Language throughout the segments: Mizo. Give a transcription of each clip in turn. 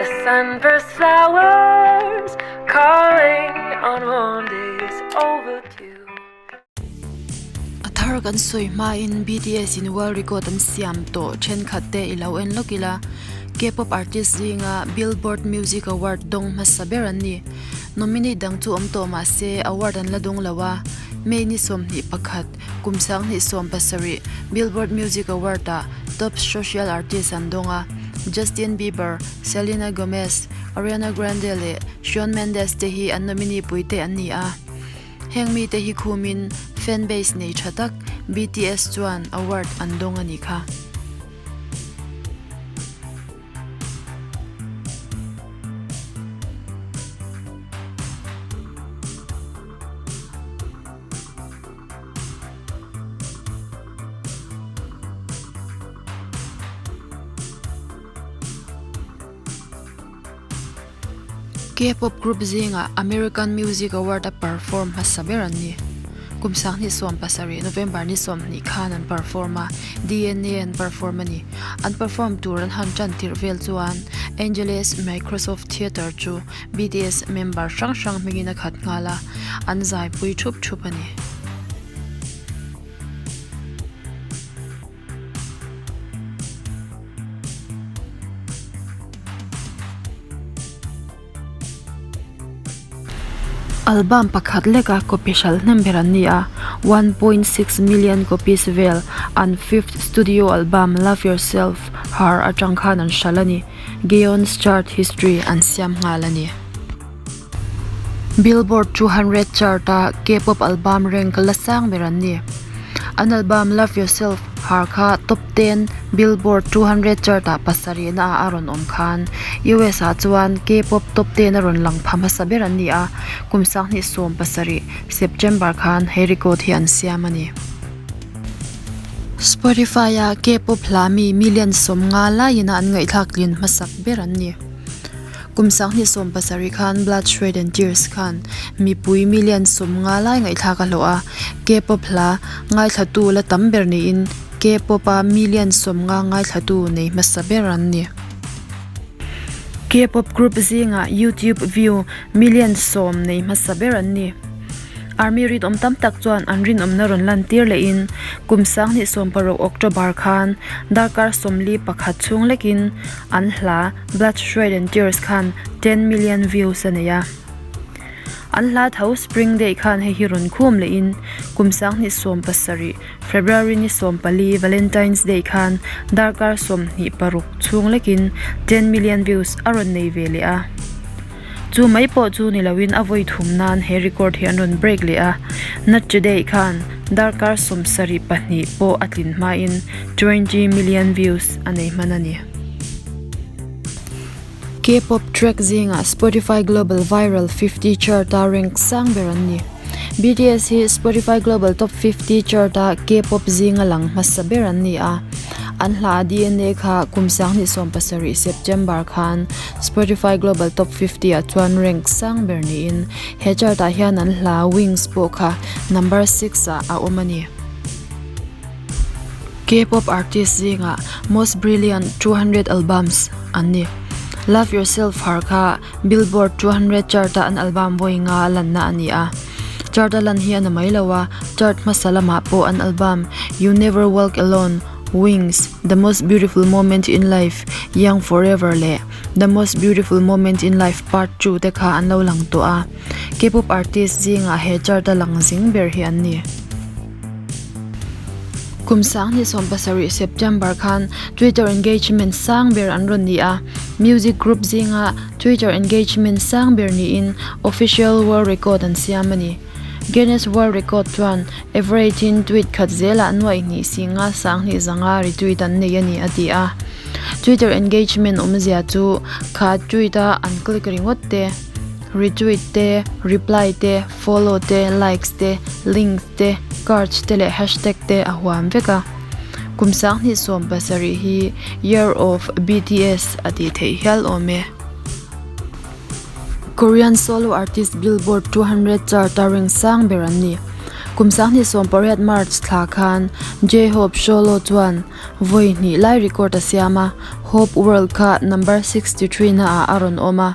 The sunburst flowers calling on warm days overdue. A thar kan sawi hmain BTS in world record an siam tawh thenkhat te i lo en lawk ila. K-pop artist zinga Billboard Music Award dawng hmasa ber an ni. Nominate dang chu awm tawh mah se award an la dawng lo a, May ni 21, kum 2017 Billboard Music Award-ah Top Social Artist an dawng a, Justin Bieber, Selena Gomez, Ariana Grande leh Shawn Mendes te hi an nominee puite an ni a. Heng mite hi khumin fan base nei tha tak BTS chuan award an dawng a nih kha. K-pop group zingah American Music Award a perform hmasa ber an ni. Kum 2017 November ni 20 khan an perform a, DNA an perform a ni. An perform tur an han tan tirh vel chuan Angeles Microsoft Theatre chu BTS member hrang hrang hmingin a khat nghal a, an zaipui thup thup a ni. Album pakhat leka copy hral hnem ber an ni a, 1.6 million copies vel an fifth studio album Love Yourself Har atang khan an hral a ni. Gaon's chart history an siam nghal a ni. Billboard 200 chart a K-pop album rank la sang ber an ni. An album Love Yourself har kha top 10 Billboard 200 chart ah pasarihna ah a rawn awm khan US ah chuan K-pop top 10 a rawn lang pha hmasa ber an ni a, kum 2017 September khan he record hi an siam a ni. Spotify a K-pop hla mi million 50 laiin a an ngaihthlak tlin hmasak ber an ni. Kum 2017 khan Blood, Sweat and Tears khan mipui million 50 lai ngaihthlak a hlawh a, K-pop hla ngaithlatu la tam ber niin K-pop a million 50 ngaithlatu nei hmasa ber an ni. K-pop group zingah YouTube view million 10 nei hmasa ber an ni. Army rinawm tam tak chuan an rinawmna rawn lantir lehin kum 2016 October khan darkar 41 chhung lekin an hla Blood, Sweat and Tears khan 10 million views a nei a. An hla tho Spring Day khan hei hi rawn khum lehin kum 2017 February ni 14 Valentine's Day khan darkar 26 chhung lekin 10 million views a rawn nei ve leh a. Chu mai pawh chu ni loin a vawi thum nan he record hi an rawn break leh a, Not Today khan darkar 72 pawh a tlin hmain 20 million views a nei hman a ni. K-pop track zingah Spotify Global Viral 50 chart a rank sang ber an ni. BTS hi Spotify Global Top 50 chart a K-pop zinga lang hmasa ber an ni a. An hla DNA kha kum 2017 September khan Spotify Global Top 50 ah chuan rank sang ber niin he chart ah hian an hla Wings pawh kha number 6 ah a awm a ni. K-pop artist zingah Most Brilliant 200 albums an ni. Love Yourself har kha Billboard 200 chart a an album vawi nga lanna a ni a. Chart a lan hi a na mai lo a, chart hmasa lamah pawh an album You Never Walk Alone, Wings, The Most Beautiful Moment in Life, Young Forever leh The Most Beautiful Moment in Life Part 2 te kha an lo lang tawh a. K-pop artist zingah he chart a lang zing ber hi an ni. Kum 2017 September khan Twitter engagement sang ber an rawn ni a, music group zinga Twitter engagement sang ber niin official world record an siam a ni. Guinness World Record chuan average in tweet khat zelah nuaih hnih si nga sang hnih zanga retweet an nei a ni a ti a. Twitter engagement awmzia chu kha tweet a an click ringawt te, retweet te, reply te, follow te, likes te, links te, cards te leh hashtag te a huam vek a. Kum 2017 hi Year of BTS a tih theih hial awm e. Korean solo artist Billboard 200 chart a rank sang ber an ni. Kum 2018 March thla khan J-Hope solo chuan vawi hnih lai record a siam a. Hope World kha number 63 na ah a rawn awm a,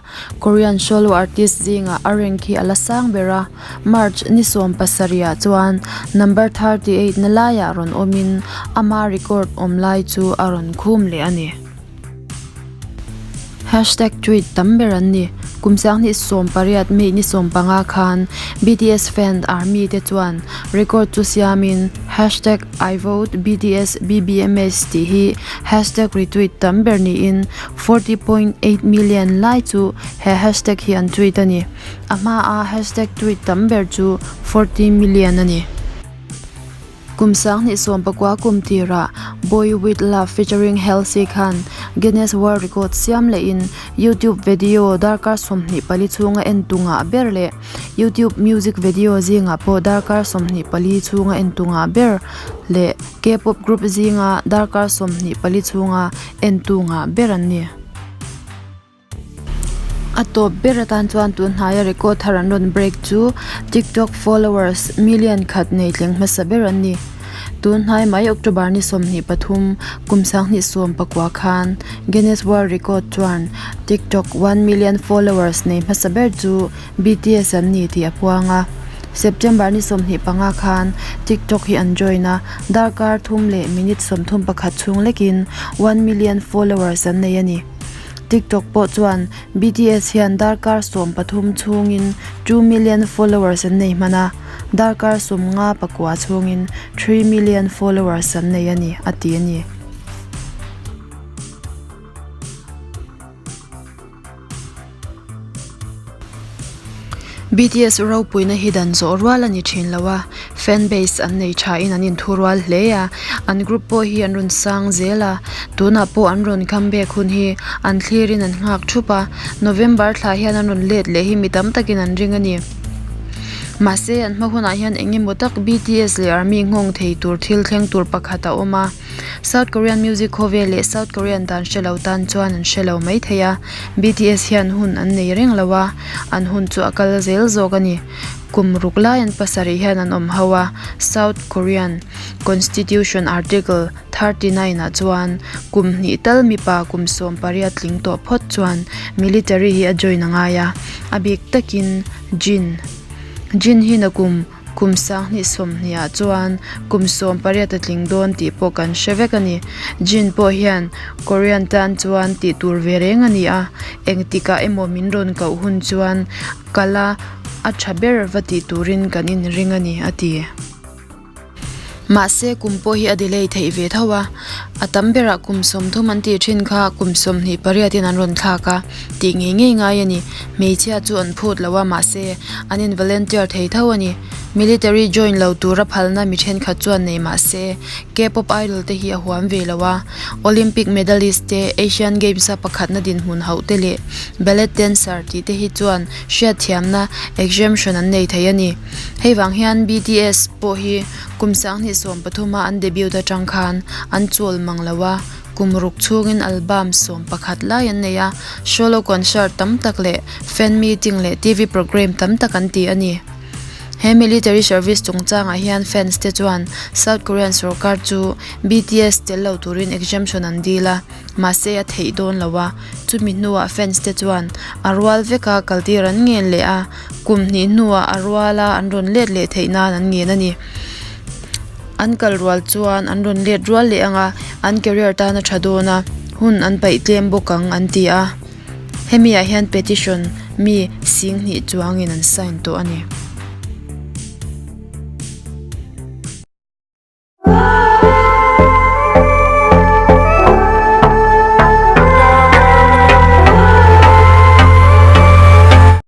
Korean solo artist zingah a rank hi a la sang ber a, March ni 17 ah chuan number 38 na laiah rawn awmin ama record awm lai chu a rawn khum leh a ni. Hashtag tweet tam ber an ni. Kum 2018 May ni 15 khan BTS fan Army te chuan record chu siamin hashtag IVoteBTS BBMS tih hi hashtag retweet tam ber niin 40.8 million lai chu he hashtag hi an tweet a ni. A hmaa hashtag tweet tam ber chu 40 million a ni. Kum 2019 kum tirah Boy With Luv featuring Halsey khan Guinness World Record siam lehin YouTube video darkar 24 chhunga entu ngah ber leh YouTube music video zingah pawh darkar 24 chhunga entu ngah ber leh K-pop group zinga darkar 24 chhunga entu ngah ber an ni. A tawp ber atan chuan tun hnaia record thar an rawn break chu TikTok followers million khat nei thleng hmasa ber an ni. Tun hnai mai October ni 23 kum 2019 khan Guinness World Record chuan TikTok one million followers nei hmasa ber chu BTS an ni tih a puang a. September ni 25 khan TikTok hi an join a, darkar thum leh minute 31 chhung lekin one million followers an nei a ni. TikTok pawh chuan BTS hian darkar 13 chhungin 2 million followers an nei hman a, darkar 54 chhungin 3 million followers an nei a ni, a ti a ni. BTS ropuina hi dan zawh rual a ni thin lo a, fan base an nei thain an inthu rual hle a, an group pawh hi an rawn sang zel a, tunah pawh an rawn comeback hun hi an thlirin an nghak thup a, November thla hian an rawn let leh hi mi tam takin an ring a ni. Mahse an hma hunah hian eng emaw tak BTS leh ARMY nghawng thei tur thil thleng tur pakhat a awm a. South Korean music khawvel leh South Korean dan hre lo tan chuan an hre lo mai thei a, BTS hian hun an nei reng lo a, an hun chu a kal zel zawk a ni. Kum ruk lai an pasarih hian an awm ho a, South Korean Constitution Article 39 ah chuan kum hnih tal mipa kum 18 tling tawh phawt chuan military hi a join a ngai a, a bik takin Jin. Jin hi nakum Kum 2020 ah chuan kum 18 a tling dawn tih pawh kan hre vek a ni. Jin pawh hian Korean tan chuan tih tur ve reng a ni a, engtikah emaw min rawn koh hun chuan kala a tha ber va tih turin kan inring a ni, a ti. Mahse kum pawh hi a delay theih ve tho a, a tam berah kum 30 an tih thin kha kum 28 in an rawn thlak a, tih ngei ngei ngai a ni. Hmeichhia chu an phut lo a, mahse an in volunteer thei tho a ni. Military join lo tura phalna mi thenkhat chuan nei mahse K-pop idol te hi a huam ve lo a, Olympic medalist te, Asian Games a pakhatna dinhmun hauh te leh ballet dancer tih te hi chuan hriatthiamna exemption an nei thei a ni. Hei vang hian BTS pawh hi kum 2013 a an debut atang khan an chawl mang lo a, kum ruk chhungin album 11 lai an nei a, solo concert tam tak leh fan meeting leh TV programme tam tak an ti a ni. He military service chungchangah hian fans te chuan South Korean sorkar chu BTS tel lo turin exemption an dil a, mahse a theih dawn lo a, chumi hnuah fans te chuan a rual veka kaltir an ngen leh a, Kum hnih hnuah a ruala an rawn let leh theih nan an ngen a ni. An kal rual chuan an rawn let rual leh ang a, an career tan a tha dawn a, hun an paih tlem bawk ang an ti a. Hemi ah hian petition mi 20,000 chuangin an sign tawh a ni.